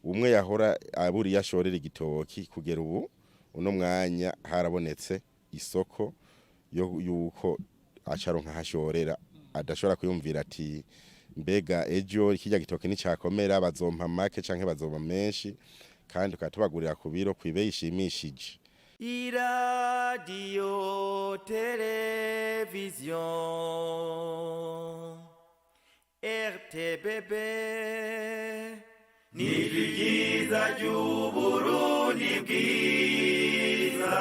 Umwe yahora abura iyo ashorera igitoki, kugera ubu uno mwanya harabonetse isoko yo yuko acaronka hashorera, adashobora kwiyumvira ati: "Mbega ejo kirya gitoki nicakomera bazompa make canke bazompa menshi?" Kandi tukaba tubagurira ku biro kw'ibeyi ishimishije. Iradiyo televiziyo RTBB ni ryiza ry'Uburundi bwiza.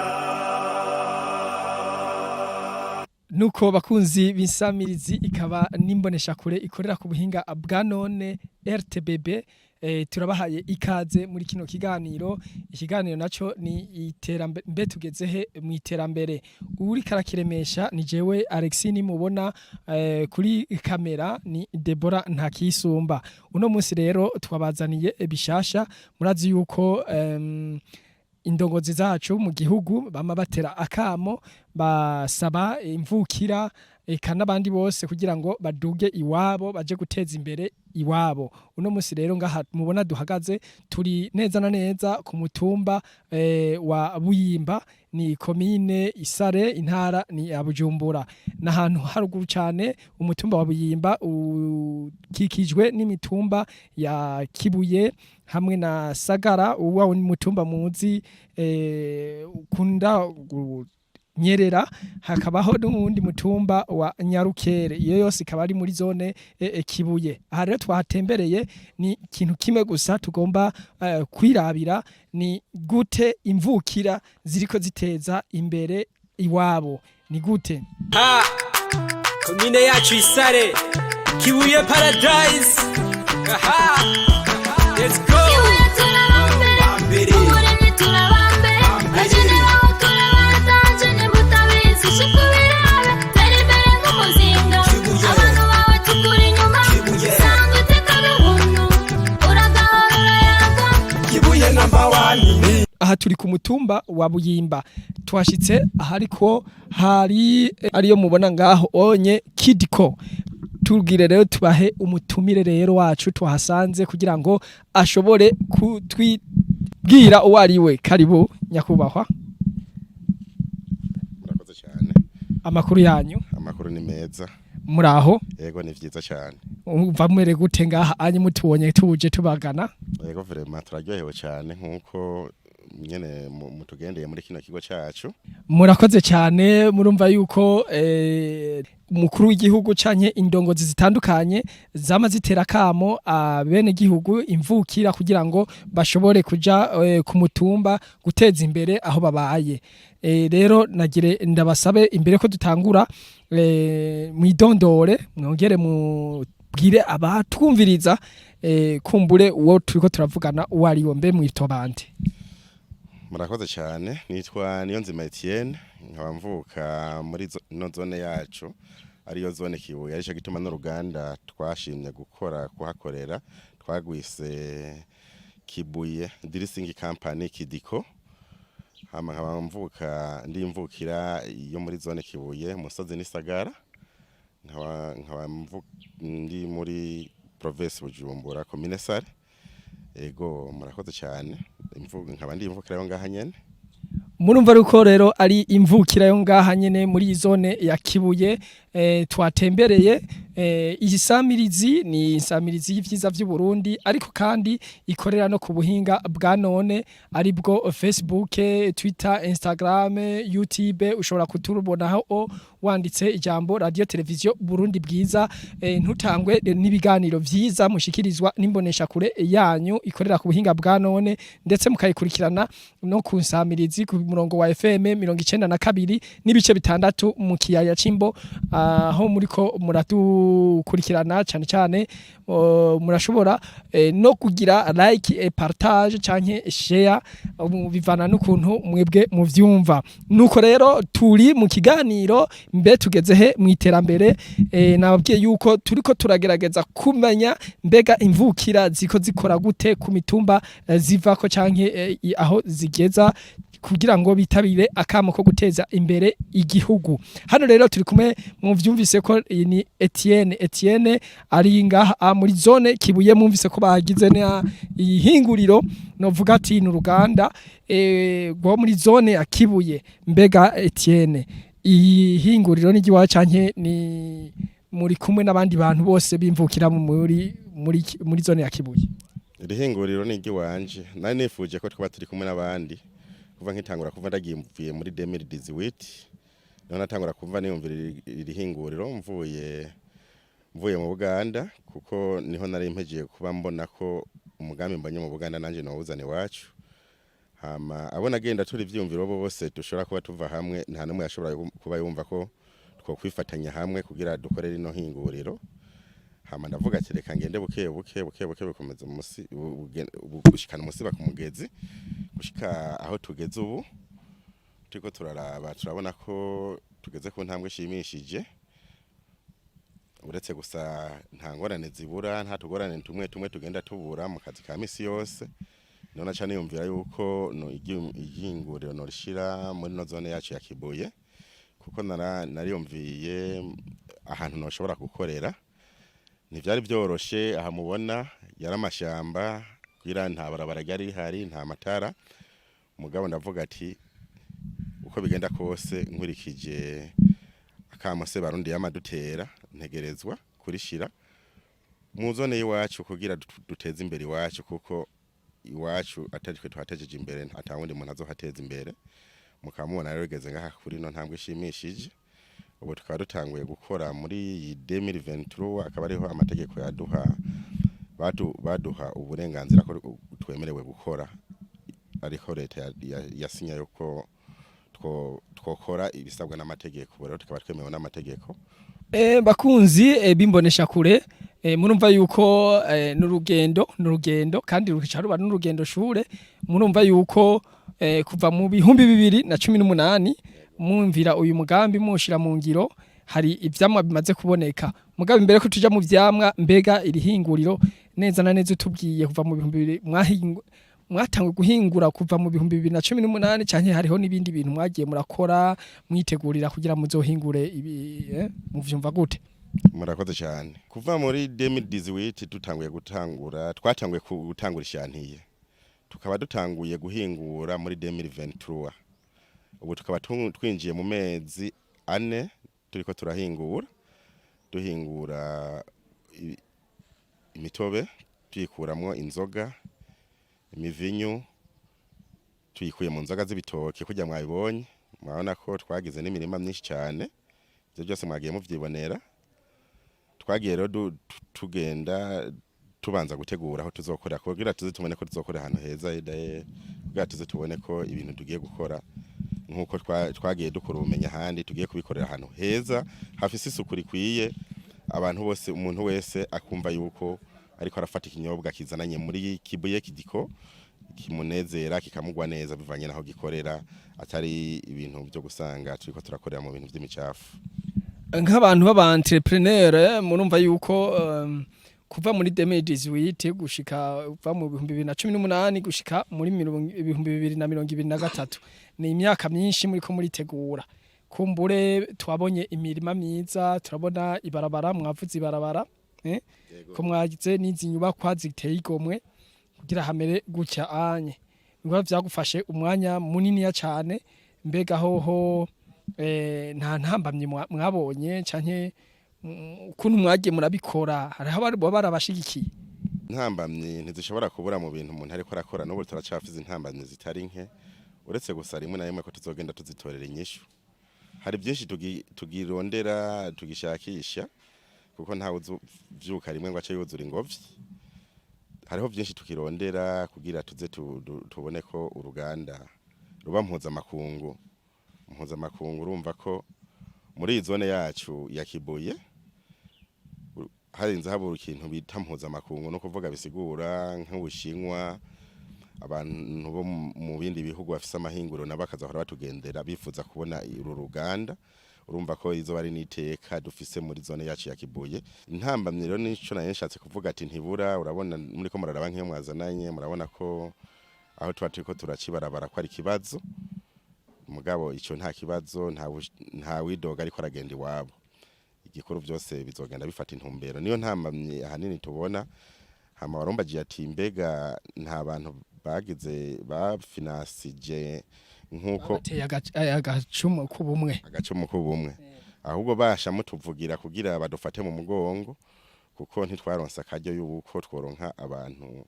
Nuko bakunzi b'insamirizi ikaba n'imboneshakure ikorera ku buhinga bwa none RTBB, turabahaye ikaze muri kino kiganiro. Ikiganiro naco ni iterambere, mbe tugeze he mu iterambere? Uri karakiremesha ni jewe Alexis nimubona, kuri kamera ni Deborah Ntakisumba. Uno munsi rero twabazaniye bishasha. Murazi yuko indongozi zacu mu gihugu bama batera akamo, basaba imvukira eka n'abandi bose kugira ngo baduge iwabo baje guteza imbere iwabo. Uno munsi rero ngaha mubona duhagaze, turi neza na neza ku mutumba wa Buyimba, ni komine Isare, intara ni ya Bujumbura, n'ahantu haruguru cyane. Umutumba wa Buyimba ukikijwe n'imitumba ya Kibuye hamwe na Sagara. Uwa ni mutumba muzi ukunda nyerera, hakabaho n'uwundi mutumba wa Nyarukere. Iyo yose ikaba ari muri zone Kibuye. Aha rero twahatembereye ni ikintu kimwe gusa tugomba kwirabira: ni gute imvukira ziriko ziteza imbere iwabo? Ni gute? Ha, komine yacu Isare, Kibuye Paradise. Aha, let's go. Turabambere, umuremyi turabambere, bageneraho turabatanje, nimba utabizi shika ubirabe, tera imbere nk'umuzinga, abantu bawe tukuri inyuma, sanga iteka n'ubuntu, uragahora urayaga. Kibuye number one. Aha turi ku mutumba wa Buyimba, twashitse ahariko hari ariyo mubona ngaho onye Kidiko. Tubwire rero tubahe umutumire rero wacu twahasanze kugira ngo ashobore kutwibwira uwo ari we. Karibu nyakubahwa. Murakoze cyane. Amakuru yanyu? Amakuru ni meza. Muraho? Yego, ni vyiza cyane. Umva mwere gute ngaha anyi mutubonye tuje tubagana? Yego, vraiment turaryohewe cyane nkuko nyene mutugendeye muri kino kigo cacu. Murakoze cyane. Murumva yuko umukuru w'igihugu canke indongozi zitandukanye zama zitera kamo abene gihugu imvukira kugira ngo bashobore kuja ku mutumba guteza imbere aho babaye. Rero nagire ndabasabe imbere ko dutangura, mwidondore, mwongere mubwire abatwumviriza kumbure uwo turiko turavugana uwo ari we. Mbe mwitwa bande? Murakoze cyane. Nitwa Niyonzima Etienne, nkaba mvuka muri no zone yacu ariyo zone Kibuye, arico gituma n'uruganda twashimye gukora kuhakorera twagwise Kibuye Dressing Company, Kidiko. Hama nkaba mvuka ndi imvukira yo muri zone Kibuye, musozi n'Isagara, nkaba ndi muri province Bujumbura, commune Sare. Ego, murakoze cyane. Nkaba ndi imvukira yo ngaha nyene. Murumva ruko rero ari imvukira yo ngaha nyene muri iyi zone ya Kibuye twatembereye. Iyi samirizi ni insamirizi y'ivyiza vy'u Burundi, ariko kandi ikorera no ku buhinga bwa none, aribwo Facebook, Twitter, Instagram, YouTube. Ushobora kuturubonaho wanditse ijambo Radio Television Burundi Bwiza. Ntutangwe n'ibiganiro vyiza mushikirizwa n'imbonesha kure yanyu ikorera ku buhinga bwa none, ndetse mukayikurikirana no ku nsamirizi ku murongo wa FM 92.6 mu kiyaya c'Imbo, aho muriko muradukurikirana cyane cyane. Murashobora no kugira like et partage canke share, bivana n'ukuntu mwebwe muvyumva. Nuko rero turi mu kiganiro mbe tugeze he mu iterambere. Nababwiye yuko turiko turagerageza kumenya mbega imvukira ziko zikora gute ku mitumba zivako canke aho zigeza kugira ngo bitabire akamo ko guteza imbere igihugu. Hano rero turi kumwe, muvyumvise ko iyi ni Etienne. Etienne ari ngaha muri zone Kibuye. Mwumvise ko bagize na ihinguriro, novuga ati ni uruganda rwo muri zone ya Kibuye. Mbega Etienne, ihinguriro ni iry'iwawe canke ni muri kumwe n'abandi bantu bose bimvukira muri zone ya Kibuye? Iri hinguriro ni iry'iwanje. Nari nifuje ko twaba turi kumwe n'abandi kuva nkitangura, kuva ndagiye muri 2018, niho natangura kumva niyumvira iri hinguriro mvuye mu Buganda, kuko niho nari mpejeye kuba mbona ko umugambi mbonye mu Buganda nanje nowuzana iwacu. Hama abo nagenda turi ivyiyumviro bose dushobora kuba tuva hamwe, nta n'umwe yashobora kuba yumva ko twokwifatanya hamwe kugira dukore rino hinguriro. Hama ndavuga ati reka ngende buke buke buke buke, bikomeza umusi gushikana umusiba ku mugezi, gushika aho tugeze ubu. Turiko turaraba, turabona ko tugeze ku ntambwe ishimishije, uretse gusa nta ngorane zibura, nta tugorane tumwe tumwe tugenda tubura mu kazi ka misi yose. None aca niyumvira yuko no ihinguriro norishira muri no zone yacu ya Kibuye, kuko nariyumviye ahantu noshobora gukorera. Ntivyari vyoroshe. Aha mubona yari amashamba, kugira nta barabara ryari rihari, nta matara. Mugabo ndavuga ati uko bigenda kose, nkurikije akamo se Barundi yamadutera, ntegerezwa kurishira mu zone y'iwacu kugira duteze imbere iwacu, kuko iwacu atari twe tuhatejeje imbere, ata wundi muntu azohateza imbere. Mukaba mubona rero bigeze ngaha kuri no ntambwe ishimishije. Ubu tukaba dutanguye gukora muri iyi 2023, akaba ariho amategeko yaduha baduha uburenganzira ko twemerewe gukora, ariko leta yasinya yuko twokora ibisabwa n'amategeko. Ubu rero tukaba twemewe n'amategeko. Bakunzi bimbonesha kure, murumva yuko n'urugendo kandi ruca ruba n'urugendo shure. Murumva yuko kuva mu 2018 mwumvira uyu mugambi mushira mu ngiro, hari ivyamwa bimaze kuboneka. Mugabe imbere ko tuja mu vyamwa, mbega iri hinguriro neza na neza utubwiye kuva mu 2000 mwatanguye guhingura kuva mu 2018, canke hariho n'ibindi bintu mwagiye murakora mwitegurira kugira muzohingure ibi, muvyumva gute? Murakoze cyane. Kuva muri 2018 dutanguye gutangura, twatanguye gutangura i chantier, tukaba dutanguye guhingura muri 2023. Ubu tukaba twinjiye mu mezi 4 turiko turahingura, duhingura imitobe tuyikuramwo inzoga, imivinyu tuyikuye mu nzoga z'ibitoki. Kurya mwabibonye, murabona ko twagize n'imirima myinshi cyane. Ivyo byose mwagiye muvyibonera. Twagiye rero tugenda tubanza gutegura aho tuzokorera kugira tuze tubone ko tuzokorera ahantu heza daye, kugira tuze tubone ko ibintu tugiye gukora nkuko twagiye dukora ubumenyi ahandi, tugiye kubikorera ahantu heza hafise isuku rikwiye, abantu bose, umuntu wese akumva yuko ariko arafata ikinyobwa kizananye muri Kibuye kidiko kimunezera, kikamugwa neza bivanye naho gikorera, atari ibintu byo gusanga turiko turakorera mu bintu vy'imicafu. Nk'abantu b'aba entrepreneur, murumva yuko kuva muri 2018 gushika, kuva mu 2018 gushika muri 2023, ni imyaka myinshi muriko muritegura. Kumbure twabonye imirima myiza, turabona ibarabara, mwavuze ibarabara, ko mwagize n'izi nyubakwa ziteye igomwe. Kugira hamere gutya anye biba vyagufashe umwanya muniniya cane. Mbega hoho nta ntambamye mwabonye canke ukuntu mwagiye murabikora, hariho abari boba barabashigikiye? Intambamyi ntizishobora kubura mu bintu umuntu ariko arakora. N'ubu turacafize intambamyi zitari nke, uretse gusa rimwe na rimwe ko tuzogenda tuzitorera inyishu. Hari byinshi tugirondera, tugishakisha, kuko ntawe uvyuka rimwe ngo ace yuzura ingobyi. Hariho byinshi tukirondera kugira tuze tubone ko uruganda ruba mpuzamakungu. Mpuzamakungu, urumva ko muri iyi zone yacu ya Kibuye harinze habura ikintu bita mpuzamakungu, no kuvuga bisigura nk'Ubushinwa, abantu bo mu bindi bihugu bafise amahinguriro nabo bakazahora batugendera bifuza kubona uru ruganda. Urumva ko izo ari n'iteka dufise muri zone yacu ya Kibuye. Intambamyi rero nico nayo nshatse kuvuga ati ntibura. Urabona muri ko muraraba nk'iyo mwazananye, murabona ko aho tuba turiko turacibarabara ko ari ikibazo. Mugabo ico nta kibazo, nta widoga ariko aragenda iwabo. Igikuru byose bizogenda bifata intumbero, niyo ntambamye ahanini tubona. Hama warumbagiye ati mbega nta bantu bagize bafinasije nk'uko Bateye agacumu k'ubumwe. Agacumu k'ubumwe, ahubwo basha mutuvugira kugira badufate mu mugongo, kuko ntitwaronse akaryo y'uko tworonka abantu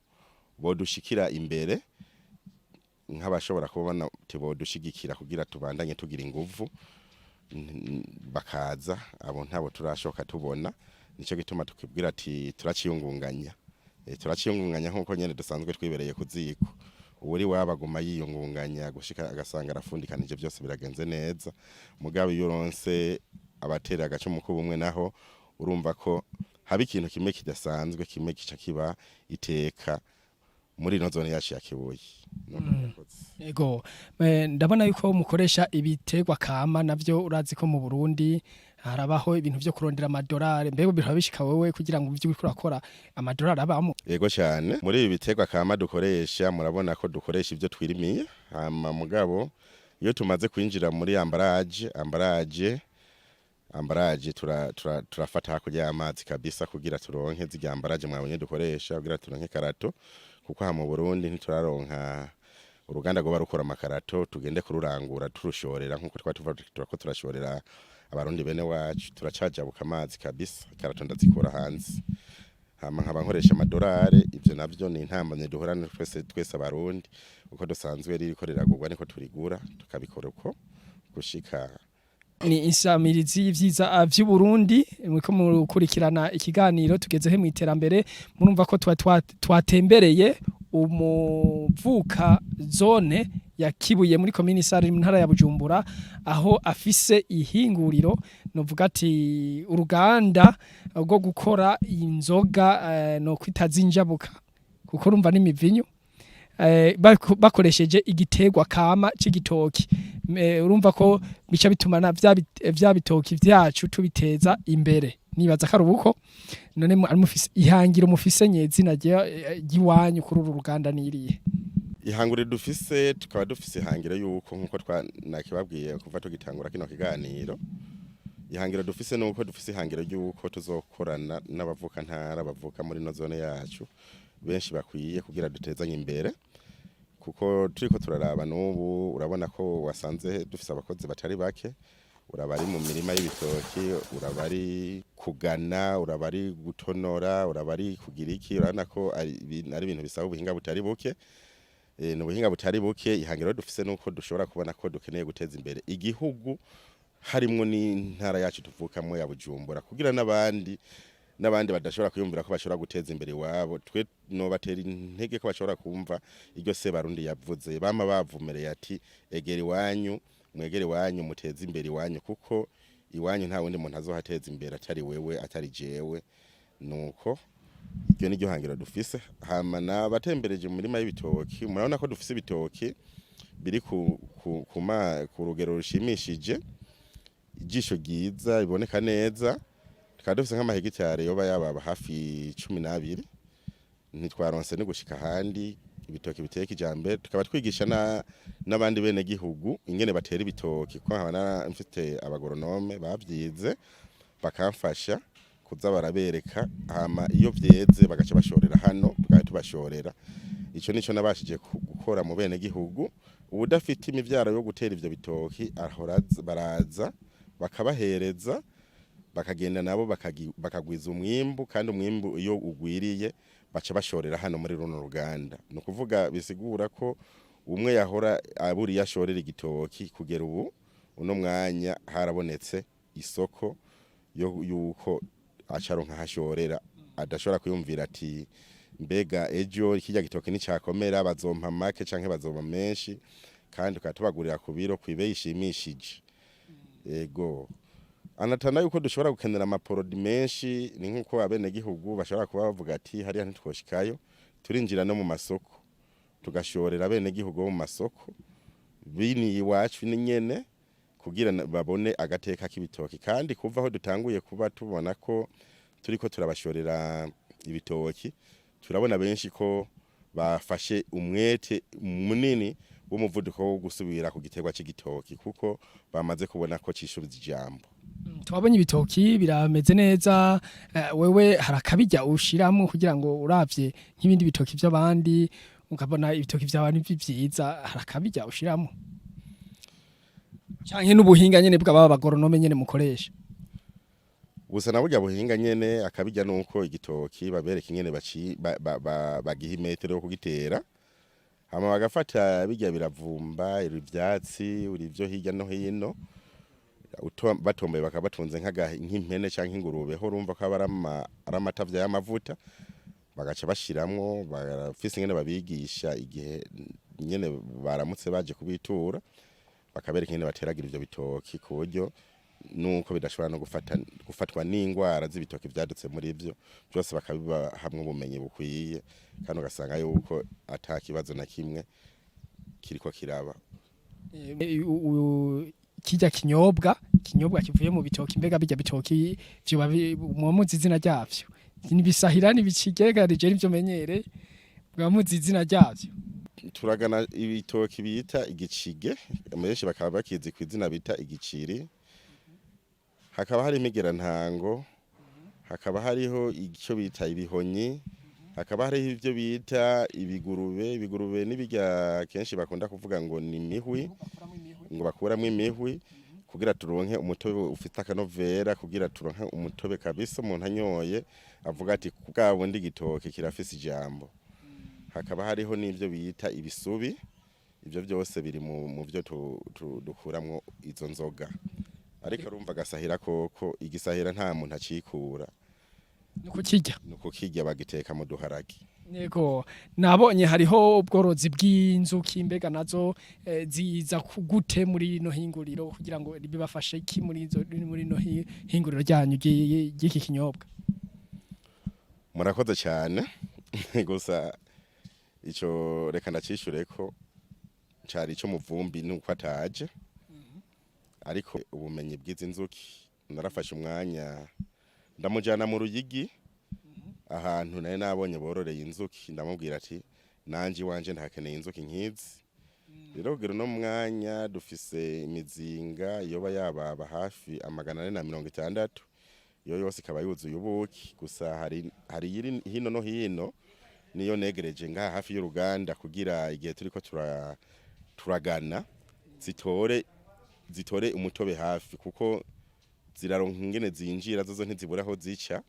bodushikira imbere, nk'abashobora kubona bodushigikira kugira tubandanye tugira inguvu, bakaza. Abo ntabo turashoka tubona. Nico gituma tukibwira ati turaciyungunganya. Turaciyungunganya nkuko nyene dusanzwe twibereye ku ziko. Uwuri wabaguma yiyungunganya gushika agasanga arafundikanije, byose biragenze neza. Mugabo iyo uronse abatera agacumu k'ubumwe, naho urumva ko haba ikintu kimwe kidasanzwe, kimwe kica kiba iteka muri ino zone yacu ya Kibuye. Nuko murakoze. Ego, ndabona yuko mukoresha ibiterwa kama, navyo urazi ko mu Burundi harabaho ibintu vyo kurondera amadolari. Mbega biraba bishika wewe kugira ngo ivyo uriko urakora amadolari abamo? Yego cyane. Muri ibi biterwa kama dukoresha, murabona ko dukoresha ibyo twirimiye. Hama mugabo iyo tumaze kwinjira muri emballage, turafata hakurya y'amazi kabisa kugira turonke zirya emballage mwabonye dukoresha, kugira turonke karato, kuko aha mu Burundi ntituraronka uruganda rwoba rukora amakarato tugende kururangura turushorera nkuko twa tuva turako turashorera Abarundi bene wacu. Turacajabuka amazi kabisa, karato ndazikura hanze, hama nkaba nkoresha amadolari. Ivyo navyo ni intambamye duhorana twese twese Abarundi, uko dusanzwe ririko riragurwa niko turigura, tukabikora uko gushika. Ni insamirizi y'ivyiza vy'u Burundi, muriko mukurikirana ikiganiro tugezehe mu iterambere. Murumva ko twatembereye umuvuka zone ya Kibuye muri komini Sare mu ntara ya Bujumbura, aho afise ihinguriro, novuga ati uruganda rwo gukora inzoga, no kwita zinjabuka, kuko urumva n'imivinyu, bakoresheje igiterwa kama c'igitoki. Urumva ko bica bituma na vya bitoki vyacu tubiteza imbere. Nibaza ko ari uko. None ari mufise ihangiro, mufise nyezina ry'iwanyu kuri uru ruganda niriye? Ihangiro dufise, tukaba dufise ihangiro yuko nkuko nakibabwiye kuva tugitangura kino kiganiro, ihangiro dufise nuko dufise ihangiro ryuko tuzokorana n'abavuka ntara bavuka muri no zone yacu benshi bakwiye kugira dutezanye imbere, kuko turiko turaraba n'ubu urabona ko wasanze dufise abakozi batari bake. Uraba ari mu mirima y'ibitoki, uraba ari kugana, uraba ari gutonora, uraba ari kugira iki, urabona ko ari ibintu bisaba ubuhinga butari buke. Ni ubuhinga butari buke. Ihangiro dufise nuko dushobora kubona ko dukeneye guteza imbere igihugu, harimwo n'intara yacu tuvukamwo ya Bujumbura, kugira n'abandi badashobora kwiyumvira ko bashobora guteza imbere iwabo, twe nobatera intege ko bashobora kumva iryo se Barundi yavuze, bama bavumereye ati egera iwanyu, mwegere iwanyu, muteze imbere iwanyu, kuko iwanyu nta wundi muntu azohateza imbere atari wewe, atari jewe. Nuko iryo niryo hangiro dufise. Hama nabatembereje mu mirima y'ibitoki, murabona ko dufise ibitoki biri ku rugero rushimishije, ijisho ryiza riboneka neza. Tukaba dufise nk'amahegitari yoba yababa hafi 12, ntitwaronse no gushika ahandi ibitoki biteye kijambere. Tukaba twigisha n'abandi bene gihugu ingene batera ibitoki, kuko nkaba mfite abagoronome bavyize bakamfasha kuza barabereka. Hama iyo vyeze bagaca bashorera hano, tukaba tubashorera. Ico nico nabashije gukora mu bene gihugu. Uwudafite imivyaro yo gutera ivyo bitoki ahora baraza bakabahereza, bakagenda nabo bakagwiza umwimbu, kandi umwimbu iyo ugwiriye baca bashorera hano muri runo ruganda. Ni ukuvuga bisigura ko umwe yahora abura iyo ashorera igitoki, kugera ubu uno mwanya harabonetse isoko yo yuko acaronka hashorera, adashobora kwiyumvira ati mbega ejo kirya gitoki nicakomera bazompa make canke bazompa menshi. Kandi tukaba tubagurira ku biro kw'ibeyi ishimishije. Ego, anatanda yuko dushobora gukenera amaproduits menshi, ni nkuko abenegihugu bashobora kuba bavuga ati hariya ntitwoshikayo. Turinjira no mu masoko, tugashorera abenegihugu bo mu masoko bini iwacu ni nyene, kugira babone agateka k'ibitoki. Kandi kuva aho dutanguye kuba tubona ko turiko turabashorera ibitoki, turabona benshi ko bafashe umwete munini w'umuvuduko wo gusubira ku giterwa c'igitoki, kuko bamaze kubona ko cishubiza ijambo. Twabonye ibitoki birameze neza. Wewe hari akabirya ushiramwo kugira ngo uravye nk'ibindi bitoki by'abandi ukabona ibitoki vyawe ni vyiza, hari akabirya ushiramwo canke n'ubuhinga nyene bw'aba bagoronome nyene mukoresha? Gusa na burya buhinga nyene, akabirya nuko igitoki babereka ingene baci bagiha imetero yo kugitera, hama bagafata bijya biravumba iri ivyatsi uri ivyo hirya no hino, batomboye bakaba batunze nk'impene canke ingurube ho, urumva ko aba ari amatavya y'amavuta, bagaca bashiramwo. Barafise ingene babigisha igihe nyene baramutse baje kubitura, bakabereka ingene bateragira ivyo bitoki ku buryo nuko bidashobora no gufatwa n'ingwara z'ibitoki vyadutse muri ivyo byose, bakabiba hamwe ubumenyi bukwiye, kandi ugasanga yuko ata kibazo na kimwe kiriko kiraba. Kirya kinyobwa kivuye mu bitoki, mbega bijya bitoki vyoba muba muzi izina ryavyo? Nibisahira nibicigegarije nivyo menyere, muba muzi izina ryavyo? Turagana ibitoki bita igicige, benshi bakaba bakizi ku izina bita igiciri. Hakaba hari imigerantango, hakaba hariho icyo bita ibihonyi, hakaba hariho ibyo bita ibigurube. Ibigurube n'ibirya kenshi bakunda kuvuga ngo ni imihwi, ngo bakuramo imihwi kugira turonke umutobe ufite akanovera, kugira turonke umutobe kabisa umuntu anyoye avuga ati bwa bundi igitoki kirafise ijambo. Hakaba hariho n'ibyo bita ibisubi. Ibyo byose biri mu byo dukuramwo izo nzoga. Ariko urumva agasahira koko, igisahira nta muntu acikura. Ni ukukirya. Ni ukukirya, bagiteka mu duharage. Yego, nabonye hariho ubworozi bw'inzuki. Mbega nazo ziza gute muri ino hinguriro, kugira ngo bibafashe iki muri ino hinguriro ryanyu ry'iki kinyobwa? Murakoze cyane. Gusa ico reka ndacishure ko cari ico muvumbi nuko ataje, ariko ubumenyi bw'izi nzuki narafashe umwanya ndamujana mu Ruyigi, ahantu nari nabonye bororeye inzuki, ndamubwira ati nanje iwanje ndahakeneye inzuki nk'izi. Rero kugira uno mwanya dufise imizinga yoba yababa hafi 460, iyo yose ikaba yuzuye ubuki. Gusa hari iyiri hino no hino, niyo negereje ngaha hafi y'uruganda kugira igihe turiko turagana zitore umutobe hafi, kuko ziraronka ingene zinjira zozo, ntizibura aho zica,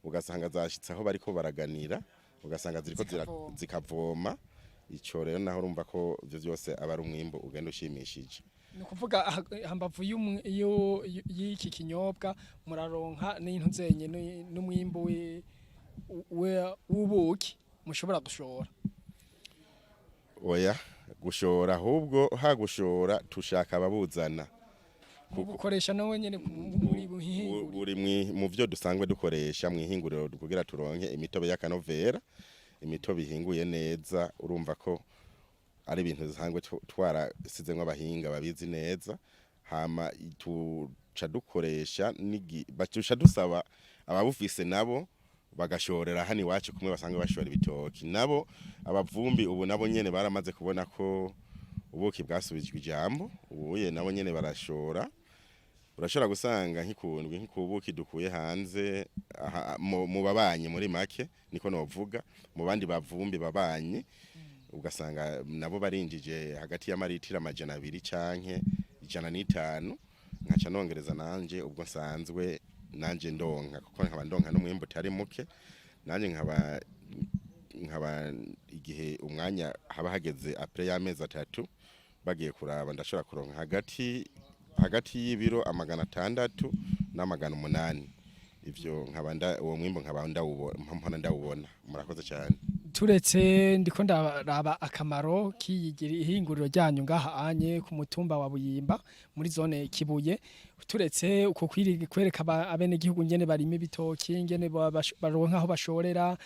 ugasanga zashitse aho bariko baraganira, ugasanga ziriko zikavoma. Ico rero naho urumva ko ivyo vyose aba ari umwimbu ugenda ushimishije. Ni ukuvuga hambavu y'iki kinyobwa muraronka n'intu zenye n'umwimbu w'ubuki mushobora gushora? Oya, gushora ahubwo hagushora tushaka ababuzana. Gukoresha nawe nyene muri buhinguriro? Buri mu vyo dusanzwe dukoresha mw'ihinguriro kugira turonke imitobe y'akanovera, imitobe ihinguye neza. Urumva ko ari ibintu dusanzwe twarasizemwo abahinga babizi neza. Hama tuca dukoresha baca dusaba ababufise nabo bagashorera hano iwacu kumwe basanzwe bashora ibitoki. Nabo abavumbi ubu nabo nyene baramaze kubona ko ubuki bwasubijwe ijambo, ubuye nabo nyene barashora. Urashobora gusanga nk'ikundwi nk'ubuki dukuye hanze aha, mu babanyi, muri make niko novuga, mu bandi bavumbi babanyi, ugasanga nabo barinjije hagati y'amaritiro 200 canke 105, nkaca nongereza nanje ubwo nsanzwe nanje ndonka, kuko nkaba ndonka n'umwimbu utari muke. Nanje nkaba igihe umwanya haba hageze après y'amezi 3 bagiye kuraba, ndashobora kuronka hagati y'ibiro 600 n'800. Ivyo nkaba uwo mwimbu nkaba ndawubona, mpora ndawubona. Murakoze cyane. Turetse ndiko ndaraba akamaro k'iyi ihinguriro ryanyu ngaha anye ku mutumba wa Buyimba muri zone Kibuye, turetse uko kwereka abenegihugu ngene barima ibitoki, ngene baronka aho bashorera,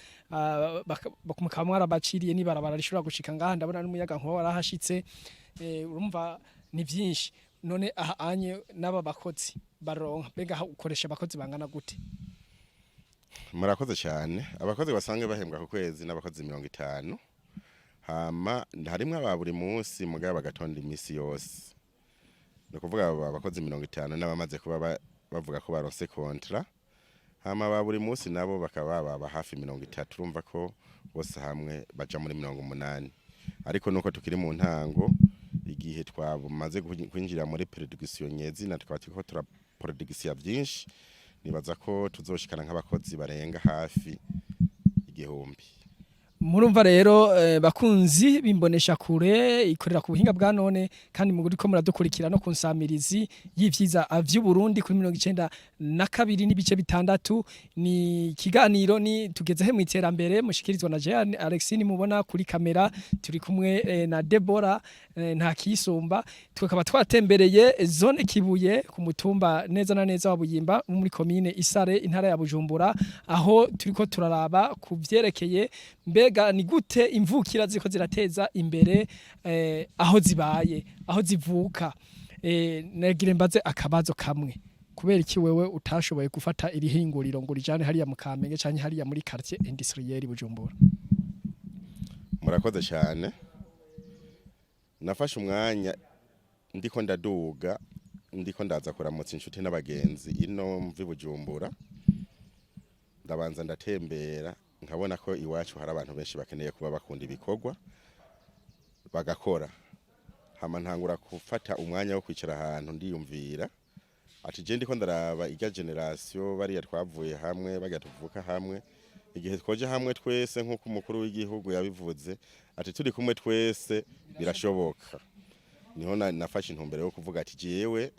mukaba mwarabaciriye n'ibarabara rishobora gushika ngaha, ndabona n'umuyaga nkuba warahashitse, urumva ni vyinshi. None aha anye n'aba bakozi baronka, mbega ukoresha abakozi bangana gute? Murakoze cyane. Abakozi basanzwe bahembwa ku kwezi n'abakozi 50, hama harimwo aba buri munsi mugabo bagatonda imisi yose. Ni ukuvuga aba bakozi 50 n'abamaze kuba bavuga ko baronse contrat. Hama ba buri munsi nabo bakaba baba hafi 30. Urumva ko bose hamwe baja muri 80. Ariko nuko tukiri mu ntango, igihe twamaze kwinjira muri production nyezina, tukaba turiko turaproduction vyinshi, nibaza ko tuzoshikana nk'abakozi barenga hafi 1000. Murumva rero, bakunzi bimbonesha kure ikorera ku buhinga bwa none, kandi mu ko muradukurikira no kunsamirizi y'ivyiza vy'u Burundi kuri 92.6. Ni ikiganiro ni tugezehe mu iterambere, mushikirizwa na Jean Alexine. Mubona kuri kamera turi kumwe na Deborah nta kisumba. Tukaba twatembereye zone Kibuye, ku mutumba neza na neza wa Buyimba, muri komine Isare, intara ya Bujumbura, aho turiko turaraba ku vyerekeye mbega ni gute imvukira ziko zirateza imbere aho zibaye, aho zivuka. Nagire mbaze akabazo kamwe: kubera iki wewe utashoboye gufata iri hinguriro ngo urijane hariya mu Kamenge canke hariya muri quartier industriel Bujumbura? Murakoze cyane. Nafashe umwanya ndiko ndaduga, ndiko ndaza kuramutsa inshuti n'abagenzi ino mvi Bujumbura, ndabanza ndatembera, nkabona ko iwacu hari abantu benshi bakeneye kuba bakunda ibikorwa bagakora. Hama ntangura gufata umwanya wo kwicara ahantu, ndiyumvira ati: je ndiko ndaraba irya génération, bariya twavuye hamwe, barya tuvuka hamwe, igihe twoje hamwe twese, nk'uko umukuru w'igihugu yabivuze ati: "Turi kumwe twese birashoboka." Niho nafashe intumbero yo kuvuga ati: jewe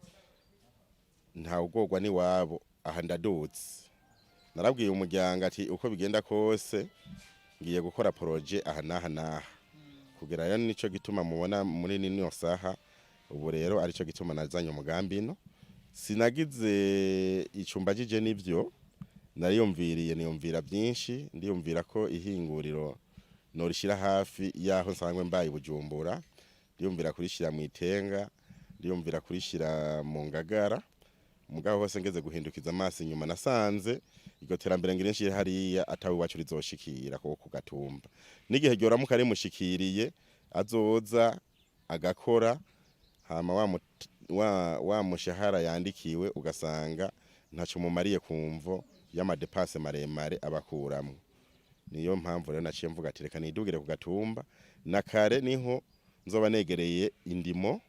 ntawugorwa n'iwabo. Aha ndadutse, narabwiye umuryango ati: uko bigenda kose ngiye gukora projet aha n'aha n'aha. Kugera rero nico gituma mubona muri nino saha ubu rero arico gituma nazanye umugambi ino. Sinagize icumba jije, nivyo nariyumviriye, niyumvira byinshi, ndiyumvira ko ihinguriro norishira hafi yaho nsanzwe mbaye i Bujumbura, ndiyumvira kurishira mu Itenga, ndiyumvira kurishira mu Ngagara. Mugabo hose ngeze guhindukiza amaso inyuma, nasanze iryo terambere ngira nshire hariya atawe iwacu rizoshikira, kuko ku gatumba n'igihe ryoramuka rimushikiriye azoza agakora, hama wa mushahara yandikiwe ugasanga ntaco mumariye ku mvo y'ama dépenses maremare abakuramwo. Niyo mpamvu rero naciye mvuga ati: reka nidugire ku gatumba na kare, niho nzoba negereye indimo,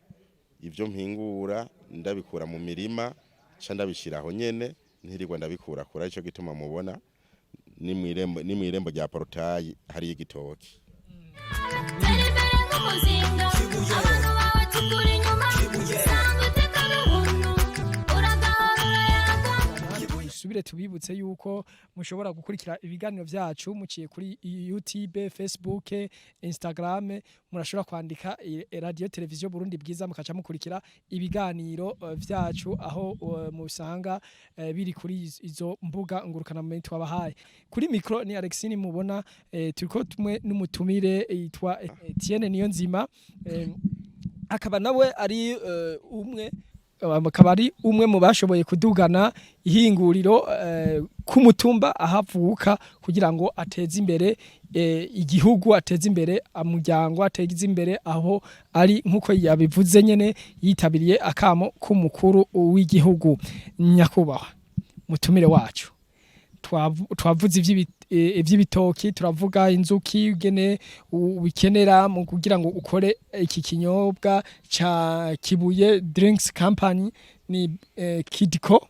ibyo mpingura ndabikura mu mirima, ca ndabishira aho nyene, ntirirwa ndabikura kure. Ico gituma mubona ni mw'irembo rya portail hariyo igitoki. Tera imbere nk'umuzinga, abantu bawe tukuri inyuma, sanga iteka n'ubuntu, uragahora urayaga. Dusubire tubibutse yuko mushobora gukurikira ibiganiro vyacu muciye kuri YouTube, Facebook, Instagram. Murashobora kwandika Radio Television Burundi Bwiza, mukaca mukurikira ibiganiro vyacu aho musanga biri kuri izo mbuga ngurukana bumenyi twabahaye. Kuri micro ni Alexine mubona, turiko tumwe n'umutumire yitwa Etienne Niyonzima, akaba nawe ari umwe, akaba ari umwe mu bashoboye kudugana ihinguriro k'umutumba ahavuka, kugira ngo ateze imbere igihugu, ateze imbere umuryango, ateze imbere aho ari, nk'uko yabivuze nyene yitabiriye akamo k'umukuru w'igihugu. Nyakubahwa mutumire wacu, twavuze ivy'ibitoki, turavuga inzuki ugene ubikenera mu kugira ngo ukore iki kinyobwa ca Kibuye Drinks Company, ni Kidiko,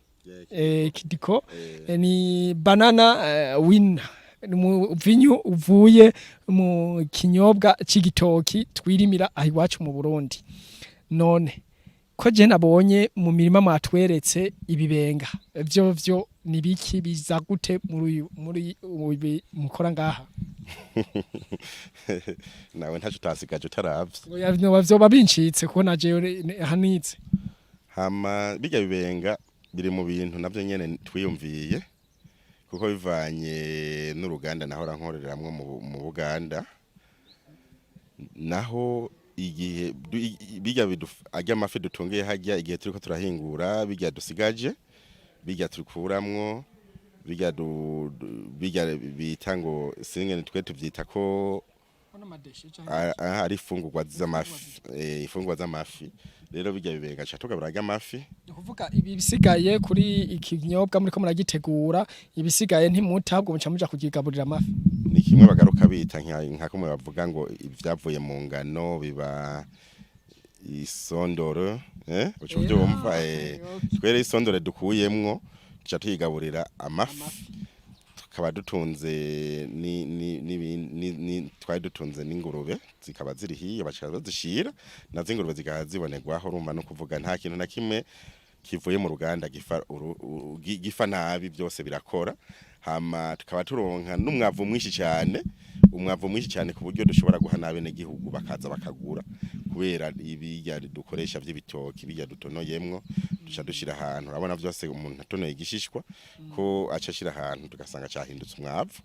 Kidiko, ni banana wine, ni umuvinyu uvuye mu kinyobwa c'igitoki twirimira aho iwacu mu Burundi. None ko je nabonye mu mirima mwatweretse ibibenga, vyo vyo ni biki? Biza gute muri ibi mukora ngaha? Nawe ntaco utasigaje utaravye. Oya, vyoba bincitse kubona jewe hanitse. Hama bijya bibenga biri mu bintu navyo nyene twiyumviye, kuko bivanye n'uruganda nahora nkoreramwo mu Buganda, naho igihe bijya arya amafi dutungiye harya, igihe turiko turahingura bijya dusigaje, bijya tukuramwo, bijya bijya bita ngo singene, twe tuvyita ko Ari ifungurwa z'amafi, ifungurwa z'amafi. Rero bijya bibenga ca tugabura amafi. Ni ukuvuga ibi bisigaye kuri ikinyobwa muriko muragitegura, ibisigaye ntimuta, ahubwo muca muja kukigaburira amafi. Ni kimwe bagaruka bita nka kumwe bavuga ngo ibyavuye mu ngano biba isondoro, uca ubyumva. Twere isondore dukuyemwo tuca tuyigaburira amafi. Tukaba dutunze ni ni ni, ni, ni twari dutunze n'ingurube, zikaba ziri hiyo, baca bazishira nazo ingurube zikaba zibonerwaho. Urumva no kuvuga nta kintu na kimwe kivuye mu ruganda gifa gifa nabi, byose birakora. Hama tukaba turonka n'umwavu mwinshi cyane, umwavu mwinshi cyane, ku buryo dushobora guha n'abenegihugu bakaza bakagura, kubera ibirya dukoresha by'ibitoki, bijya dutonoyemwo, duca dushira ahantu. Urabona byose umuntu atonoye igishishwa ko aca ashira ahantu tugasanga cyahindutse umwavu,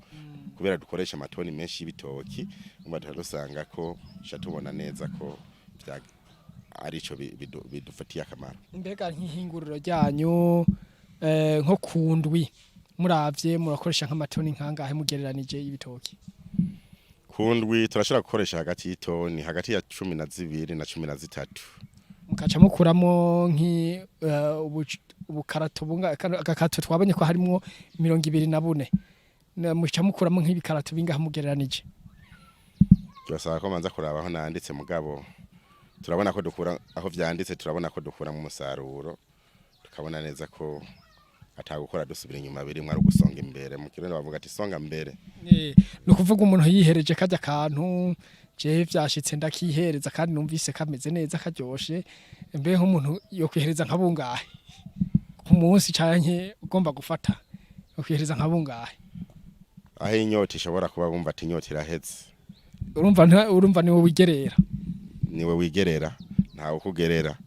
kubera dukoresha amatoni menshi y'ibitoki. Umva duca dusanga ko duca tubona neza ko arico bidufatiye akamaro. Mbega nk'ihinguriro ryanyu, nko ku ndwi muravye murakoresha nk'amatoni nkangahe mugereranije y'ibitoki? Kundwi turashobora gukoresha hagati y'itoni hagati ya 12 na 13. Mukaca mukuramo nki ubukarato bunga agakarato twabonye ko harimwo 24, muca mukuramo nk'ibikarato bingahe mugereranije? Turasaba ko manza kuraba aho nanditse, mugabo turabona ko dukura aho vyanditse, turabona ko dukura mu musaruro, tukabona neza ko atagukora dusubira inyuma, birimwo ari ugusonga imbere. Mu kirundi bavuga ati songa mbere. Ni ukuvuga umuntu yihereje kajya kantu, jewe vyashitse ndakihereza kandi numvise kameze neza karyoshe, mbe nk'umuntu yo kwihereza nka bungahe ku munsi, canke ugomba gufata yo kwihereza nka bungahe? Aho inyota ishobora kuba bumva ati inyota iraheze. Urumva urumva niwe wigerera. Niwe wigerera, ntawe ukugerera.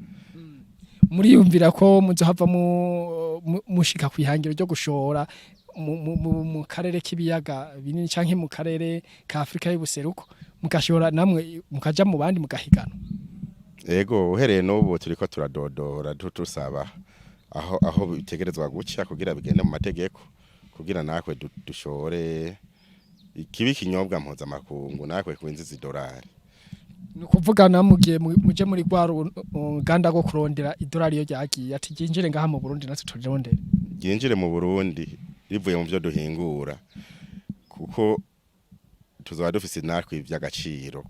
Muriyumvira ko muzohava mushika kwihangiro ryo gushora mu karere k'ibiyaga binini canke mu karere ka Afrika y'ubuseruko, mugashora namwe mukaja mu bandi mugahigana? Ego, uhereye n'ubu turiko turadodora, tusaba aho bitegerezwa guca kugira bigende mu mategeko, kugira natwe dushore ikibi kinyobwa mpuzamakungu, natwe kwinjiza idolari. Ni ukuvuga namugiye muje muri rwa ruganda rwo kurondera idolari iyo ryagiye, ati ryinjire ngaha mu Burundi natwe turirondere. Ryinjire mu Burundi rivuye mu byo duhingura, kuko tuzaba dufise natwe ivy'agaciro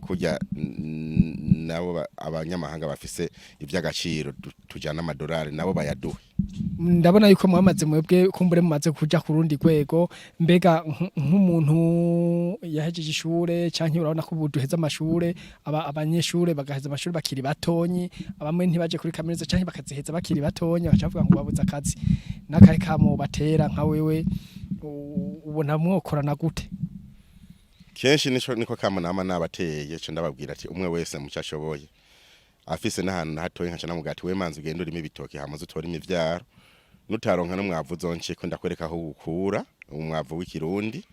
kurya nabo abanyamahanga bafise ivy'agaciro, tujana amadolari nabo bayaduhe. Ndabona yuko mwamaze mwebwe kumbure mumaze kuja ku rundi rwego. Mbega nk'umuntu yahejeje ishure, canke urabona ko ubu duheza amashure, abanyeshure bagaheza amashure bakiri batonyi, abamwe ntibaje kuri kaminuza canke bakaziheza bakiri batonyi, baca bavuga ngo babuze akazi, n'akahe kamo batera nka wewe, ubona mwokorana gute? Kenshi nico niko kamo nama nabateye, co ndababwira ati umwe wese muco ashoboye, afise n'ahantu hatoye, nkaca namubwira ati we manzi ugende urime ibitoki, hama uze utore imivyaro, nutaronka n'umwavu uzonce ko ndakwereka aho ukura umwavu w'ikirundi,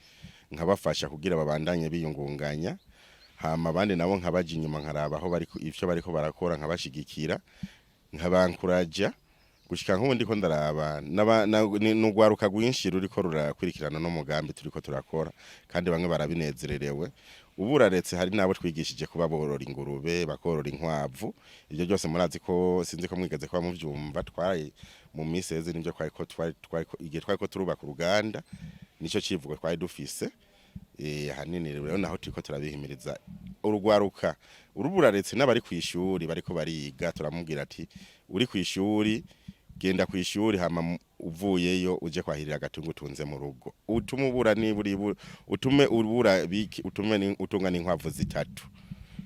nkabafasha kugira babandanye biyungunganya. Hama abandi nabo nkabaja inyuma, nkaraba aho bari ivyo bariko barakora, nkabashigikira, nkabankuraja gushika nk'ubu ndiko ndaraba n'urwaruka rwinshi ruriko rurakurikirana n'umugambi turiko turakora, kandi bamwe barabinezererewe. Ubu uraretse hari n'abo twigishije kuba borora ingurube, bakorora inkwavu. Ibyo byose murazi ko sinzi ko mwigeze kuba muvyumva, twari mu minsi heze nivyo twari ko twari igihe twari ko turubaka uruganda, nico civugo twari dufise. Ahanini rero naho turiko turabihimiriza urugwaruka. Uraretse n'abari kw'ishuri bariko bariga, turamubwira ati uri kw'ishuri genda kw'ishuri, hama uvuyeyo uje kwahirira agatungo utunze mu rugo, utume ubura niburi utume ubura biki, utume utunga n'inkwavu zitatu,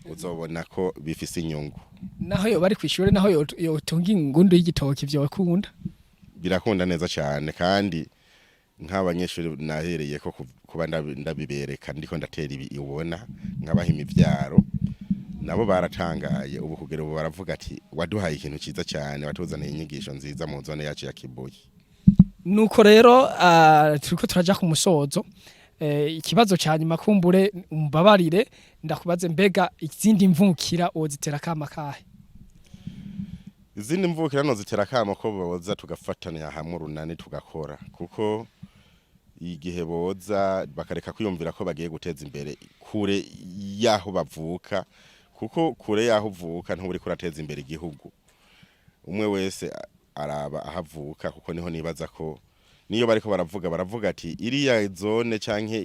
uzobona ko bifise inyungu. Naho yoba ari kw'ishure, naho yotunga ingundu y'igitoki vyokunda? Birakunda neza cyane, kandi nk'abanyeshuri nahereye ko kuba ndabibereka ndiko ndatera ibi ubona, nkabaha imivyaro, nabo baratangaye. Ubu kugera ubu baravuga ati waduhaye ikintu ciza cyane, watuzaniye inyigisho nziza mu zone yacu ya Kibuye. Nuko rero turiko turaja ku musozo. Ikibazo ca nyuma, kumbure umbabarire ndakubaze, mbega izindi mvukira wozitera kama kahe? Izindi mvukira no zitera akamo ko boza tugafatanya hamwe urunani tugakora, kuko Igihe boza bakareka kwiyumvira ko bagiye guteza imbere kure y'aho bavuka, kuko kure y'aho uvuka ntuburi kurateza imbere igihugu. Umwe wese araba aho avuka, kuko niho nibaza ko niyo bariko baravuga, baravuga ati iriya zone canke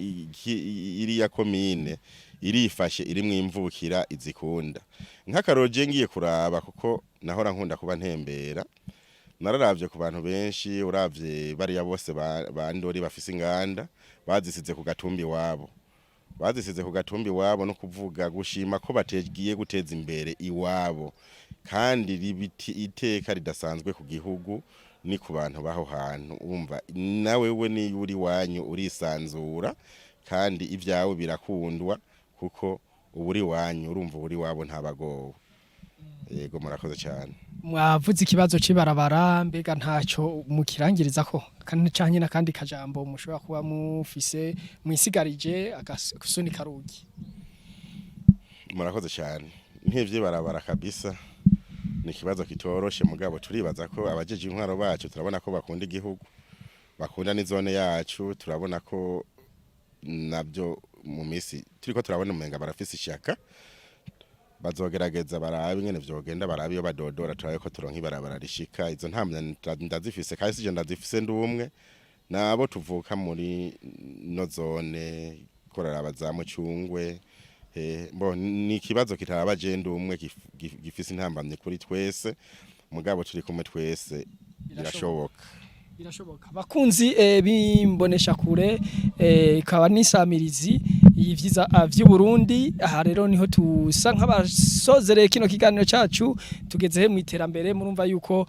iriya komine irifashe, irimwo imvukira izikunda. Nk'akaroje ngiye kuraba, kuko nahora nkunda kuba ntembera, nararavye ku bantu benshi. Uravye bariya bose ba Ndori bafise inganda, bazisize ku gatumbi iwabo, bazisize ku gatumbi iwabo, no kuvuga gushima ko bategiye guteza imbere iwabo, kandi ribiti iteka ridasanzwe ku gihugu ni ku bantu baho hantu. Umva, nawe we niyo uri wanyu urisanzura, kandi ibyawe birakundwa kuko uba uri wanyu. Urumva, uri wabo ntabagowe. Yego, murakoze cyane. Mwavuze ikibazo c'ibarabara, mbega ntaco mukirangiriza ko kandi canke n'akandi kajambo mushobora kuba mufise mwisigarije agasunika rugi? Murakoze cyane. Nk'ivy'ibarabara kabisa ni ikibazo kitoroshe, mugabo turibaza ko abajeje intwaro bacu, turabona ko bakunda igihugu, bakunda n'izone yacu. Turabona ko nabyo mu misi turiko turabona umenga barafise ishaka, bazogerageza barabe ingene vyogenda, barabe iyo badodora, turabe ko turonka ibarabara rishika. Izo ntamya ndazifise, kandi sije ndazifise ndi umwe, nabo tuvuka muri no zone koraraba za Mucungwe. Bo ni ikibazo kitaraba je ndi umwe, gifise intambamye kuri twese, mugabo turi kumwe twese birashoboka. Birashoboka. Bakunzi bimbonesha kure ikaba n'isamirizi y'ivyiza vy'u Burundi, aha rero niho tusa nk'abasozereye kino kiganiro cacu tugeze mu iterambere. Murumva yuko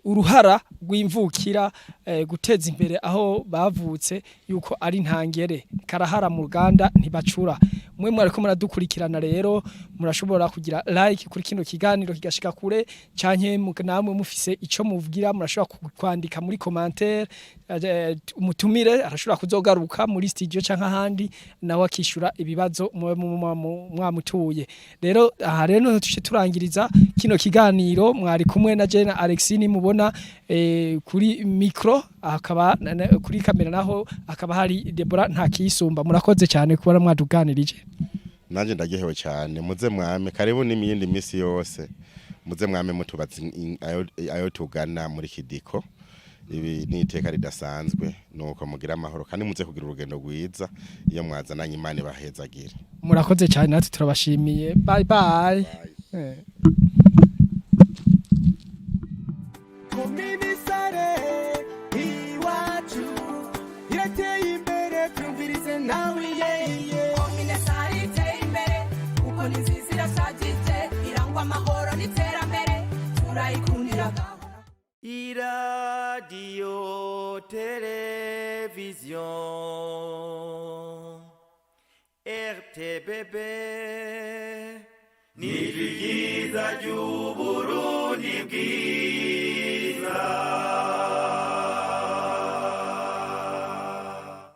uruhara rw'imvukira guteza imbere aho bavutse yuko ari ntangere, karahara mu ruganda ntibacura. Mwe mwariko muradukurikirana rero, murashobora kugira like kuri kino kiganiro kigashika kure, canke namwe mufise ico muvugira murashobora kwandika muri commentaire. Umutumire arashobora kuzogaruka muri studio canke ahandi, nawe akishura ibibazo mube mwamutuye. Rero aha rero niho tuce turangiriza kino kiganiro. Mwari kumwe na Jena Alexine mubona kuri micro, akaba kuri kamera naho akaba hari Deborah Ntakisumba. Murakoze cyane kuba mwaduganirije. Nanje ndaryohewe cyane. Muze mwame karibu n'imiyindi misi yose, muze mwame mutubaza ayo tugana muri kidiko. Ibi ni iteka ridasanzwe. Nuko mugira amahoro, kandi muze kugira urugendo rwiza iyo mwazananye. Imana ibahezagire. Murakoze cyane, natwe turabashimiye. Bye bye. Komini Sare iwacu irateye imbere, twumvirize nawe yeye. Komine Sare iteye imbere kuko ni nziza, irashagije, irangwa amahoro n'iterambere, turayikundira gahora. Iradiyo televiziyo RTBB ni ryiza ry'Uburundi bwiza.